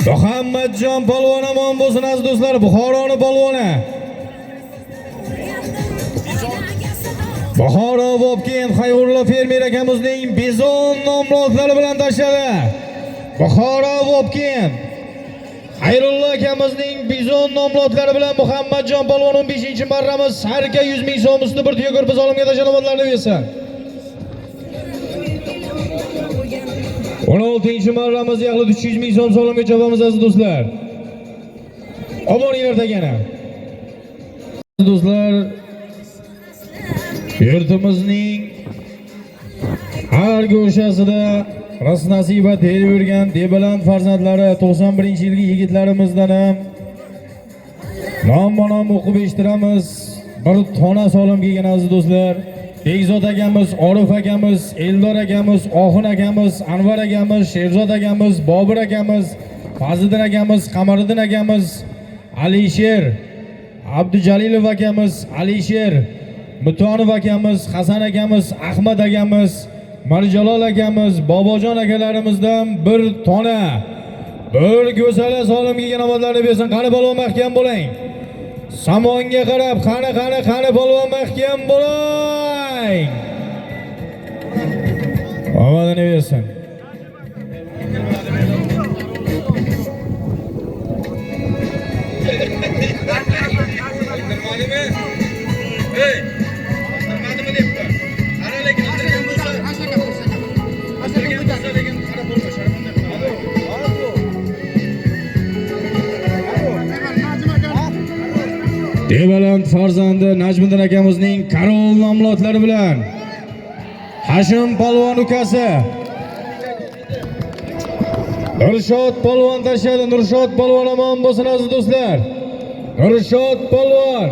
Muhammadjon polvon omon bo'lsin aziz do'stlar, Buxoroni polvoni. Buxoro Bobkent Xayrullo fermer akamizning bizon nomlodlari bilan tashladi. Buxoro Bobkent Xayrullo akamizning bizon nomlodlari bilan Muhammadjon polvon 15-marramiz sarka 100 ming so'm usti bir tuya ko'rpa solimga tashladi, bersin. 16-marramiz yaxlit 300 ming so'm solimga chopamiz aziz do'stlar. Omoninglar degani. Do'stlar, yurtimizning har go'shasida rizq nasiba terib yurgan debaland farzandlari 91-yilgi yigitlarimizdan ham nomma-nom o'qib eshittiramiz. Bir tona solim kelgan aziz do'stlar. Bekzod akamiz, Orif akamiz, Eldor akamiz, Oxun akamiz, Anvar akamiz, Sherzod akamiz, Bobur akamiz, Fazliddin akamiz, Qamariddin akamiz, Alisher Abdujalilov akamiz, Alisher Mutonov akamiz, Hasan akamiz, Ahmad akamiz, Marjalol akamiz, Bobojon akalarimizdan bir tona bir go'sala solim kelgan omadlarni bersin. Qani polvon mahkam bo'ling. Samonga qarab, qani qani qani polvon mahkam bo'ling. Omadini bersin. O'ldirmadimi debdi. Qara lekin o'ldirgan bo'lsa, o'ldirgan bo'lsa lekin qarab bo'lma, sharmanda qiladi. Devaland farzandi Najmiddin akamizning Karol nomlotlari bilan Hashim polvon ukasi Nurshod polvon tashladi. Nurshod polvon omon bo'lsin aziz do'stlar. Nurshod polvon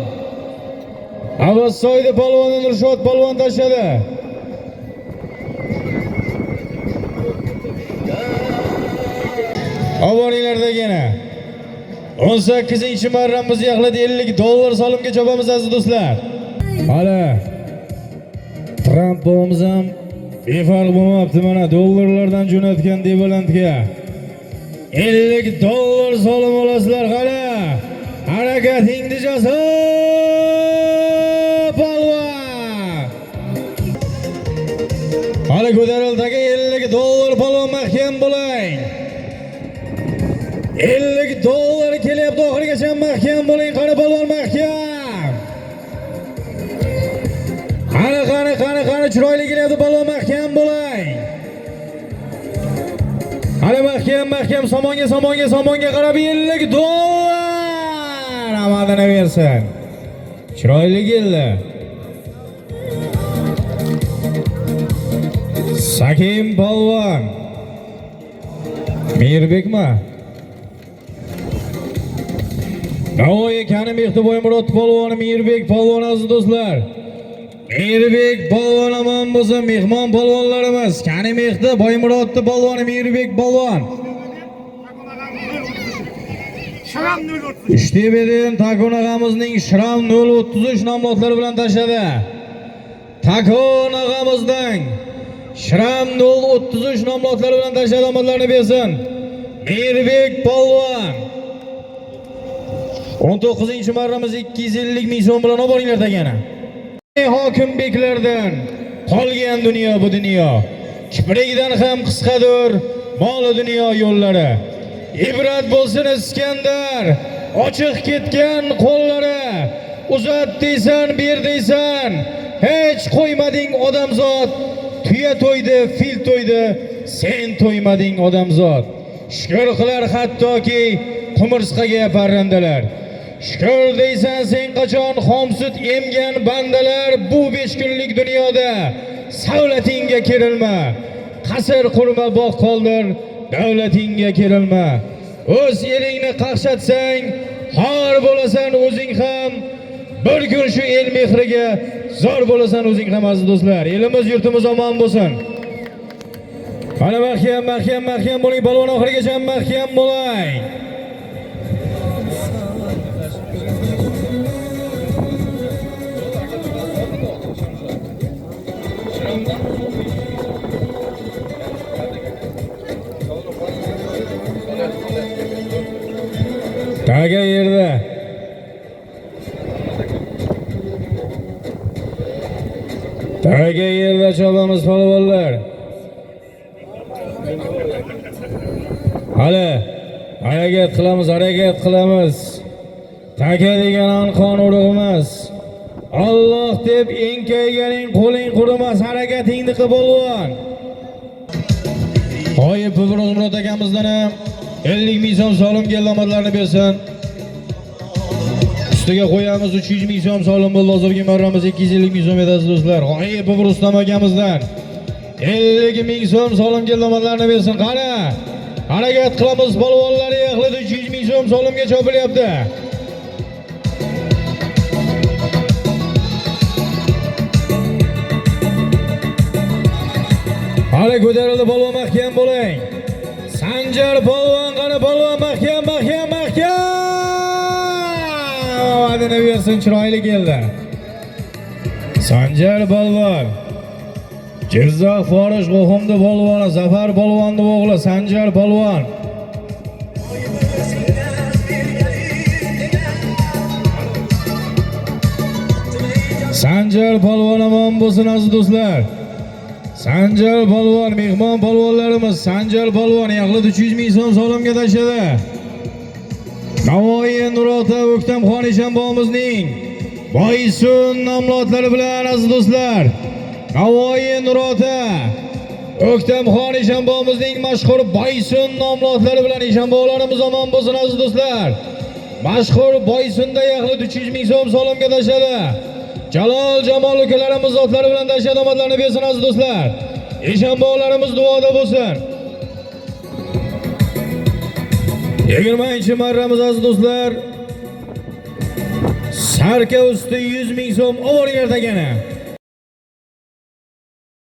Abbossoydi polvoni Nurshod polvon tashladi. Oboringlardagina 18-marramiz yaqladi $50 solimga chopamiz aziz do'stlar. Hali Tramp bobomiz ham befarq bo'lmabdi, mana dollarlardan jo'natgan Devalandga. $50 solim olasizlar hali. Harakatingni jasa polvon. Hali ko'tarildagi $50 polvon mahkam bo'ling. $50 kelyapti oxirigacha mahkam bo'ling, qani polvon mahkam. Qani qani qani qani chiroyli kelyapti polvon mahkam bo'ling. Qani mahkam mahkam somonga somonga somonga qarab $50 amadini bersin. Chiroyli keldi. Sakim polvon. Mirbekmi? Navoiy kani Mehdiboy Murod polvoni Mirbek polvon aziz do'stlar. Mirbek polvon omon bo'lsin, mehmon polvonlarimiz. Kani Mehdi Boymurodni polvoni Mirbek polvon. Uchtepadan Takon og'amizning Shram 033 nomlotlari bilan tashladi. Takon og'amizning Shram 033 nomlotlari bilan tashladi, omadlarni bersin. Mirbek polvon. 19-marramiz 250 ming so'm bilan oboringlar degani. Hokim beklardan qolgan dunyo bu dunyo. Kiprigidan ham qisqadir moli dunyo yo'llari. Ibrat bo'lsin Iskandar, ochiq ketgan qo'llari. Uzat deysan, ber deysan, hech qo'ymading odamzod. Tuya to'ydi, fil to'ydi, sen to'ymading odamzod. Shukr qilar hattoki qumursqaga parrandalar. Shukr deysan sen qachon xom sut emgan bandalar, bu 5 kunlik dunyoda savlatingga kerilma. Qasr qurma, bog' qoldir, davlatingga kerilma. O'z elingni qaqshatsang, xor bo'lasan o'zing ham. Bir kun shu el mehriga zor bo'lasan o'zing ham aziz do'stlar. Elimiz, yurtimiz omon bo'lsin. Mana mahkam, mahkam, mahkam bo'ling, polvon oxirigacha mahkam bo'ling. Taga yerda. Taga yerda cholamiz polvonlar. Hali harakat qilamiz, harakat qilamiz. Taka degan anqon urug'imiz. Alloh deb enkayganing qo'ling qurimas, harakatingni qil polvon. G'oyib Murod akamizdan ham 50 ming so'm solim keldi, omadlarni bersin. Ustiga qo'yamiz 300 ming so'm solim bo'ldi. Hozirgi marramiz 250 ming so'm edi aziz do'stlar. G'oyib Rustam akamizdan 50 ming so'm solim keldi, omadlarni bersin. Qani harakat qilamiz polvonlar, yaqladi 300 ming so'm solimga chopilyapti. Hali ko'tarildi polvon, mahkam bo'ling. Sanjar polvon, qani polvon mahkam, mahkam, mahkam. Omadini bersin, chiroyli keldi. Sanjar polvon. Jizzax Forish Qo'xumdi polvoni, Zafar polvonni o'g'li Sanjar polvon. Sanjar polvon omon bo'lsin aziz do'stlar. Sanjar polvon, mehmon polvonlarimiz Sanjar polvon yaqlid 300 ming so'm solimga tashladi. Navoiy Nurota O'ktamxon Eshonbomizning Boysun nomlotlari bilan, aziz do'stlar. Navoiy Nurota O'ktamxon eshonbomizning mashhur Boysun nomlotlari bilan eshonbolarimiz omon bo'lsin, aziz do'stlar. Mashhur Boysunda yaxlit 300 ming so'm solimga tashladi. Jalol Jamol ukalarimiz zotlari bilan tashladi, omadlarni bersin, aziz do'stlar. Eshonbolarimiz duoda bo'lsin. 20-marramiz, aziz do'stlar. Sarka usti 100 ming so'm ovoringlar degani.